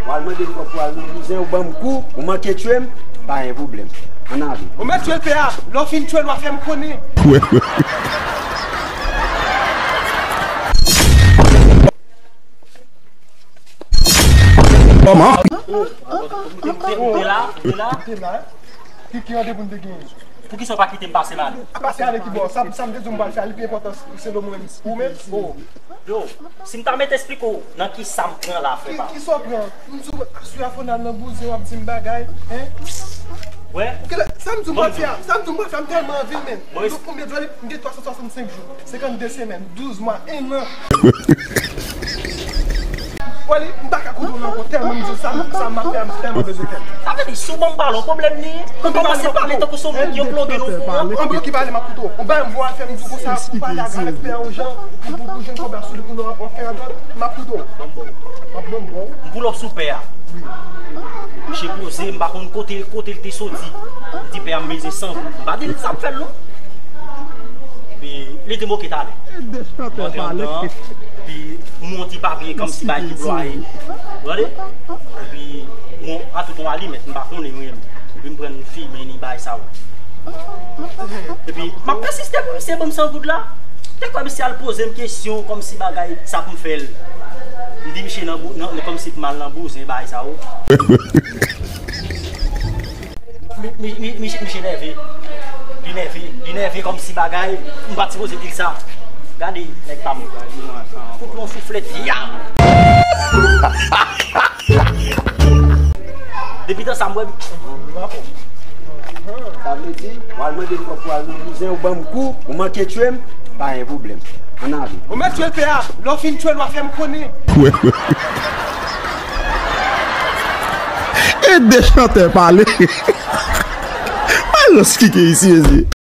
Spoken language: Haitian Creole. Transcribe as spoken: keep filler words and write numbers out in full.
W al mande m kòb pou al nan bouzen, ou ban m kou, ou manke tchwe m, pa gen pwoblèm. Ann ale. Ou mèt tchwe l, pè a. Lè w fin tchwe l, w a fè m konnen. Kòman? Ou te la, ou te la. Ki, ki randevou n te genyen? Poukisa w pa kite m pase m ale? A pase ale ki bò? Sa, sa m te di w m pral fè a, li pi enpòtan selon mwen menm. Ou menm? Oh. Yo, si m ta mèt esplike w nan kisa m pran la, frè pa m. Ki, kisa w pran? M di w, aswè a fò n al nan bouzen, w ap di m bagay, hein? Wè. Sa m di w m pral fè a, sa m di w m pral fè a, m tèlman anvi l, men. Donk, konbyen dwa m gen? Twa san swasannsenk jou, senkannde semèn, douz mwa, en an. Wè li, m pa ka koute w nan ankò, tèlman m di w sa, sa m ap fè a, m tèlman bezwen fè l. Sa vle di, si w ban m pale, yon pwoblèm li ye? Ou kòmanse pale tankou se yon moun ki yo ploge nan kouran. Anben, oke, pale, m ap koute w. Yon bagay m vwal fè, m di w konsa, pale ak, avèk pè a yon jan, pou, pou, pou jwenn kòb la sou li, pou nou ap fè radòt, m ap koute w. M ap ban w, m ap ban w. M pull up sou pè a. Wi. Misye poze, m pa konn kote, kote l te soti. M di pè a m bezwen san goud. M pa di l sa m fè l non. Epi, li te moke talè. M antre anndan, epi m wè yon ti papye kòmsi bay ki plwaye. Ou tande? Epi, m wè yon, a tout yon alimèt, m pa konnen, wi. Epi m pran l m fimen li bay sa yo. Epi, m ap pèsiste pou misye ban m san goud la. Te kwè misye al poze m kesyon kòmsi bagay sa pou m fè l. M di misye nan bou-, nan, nan, kòmsi pou m al nan bouzen bagay sa yo. Mi, mi, mi, misye, misye nève. Li nève, li nève kòmsi bagay, m pa t sipoze di l sa. Gade, nèg pa m. Fout yon souflèt, ya! Depi tan sa m wè, sa vle di, w al mande m kòb pou al nan bouzen, ou ban m kou, ou manke tchwe m, pa gen pwoblèm. Ann ale. Ou mèt tchwe l, pè a, lè w fin tchwe l, w a fè m konnen. E de chantè pale. Malòs ki gen isi, mezye.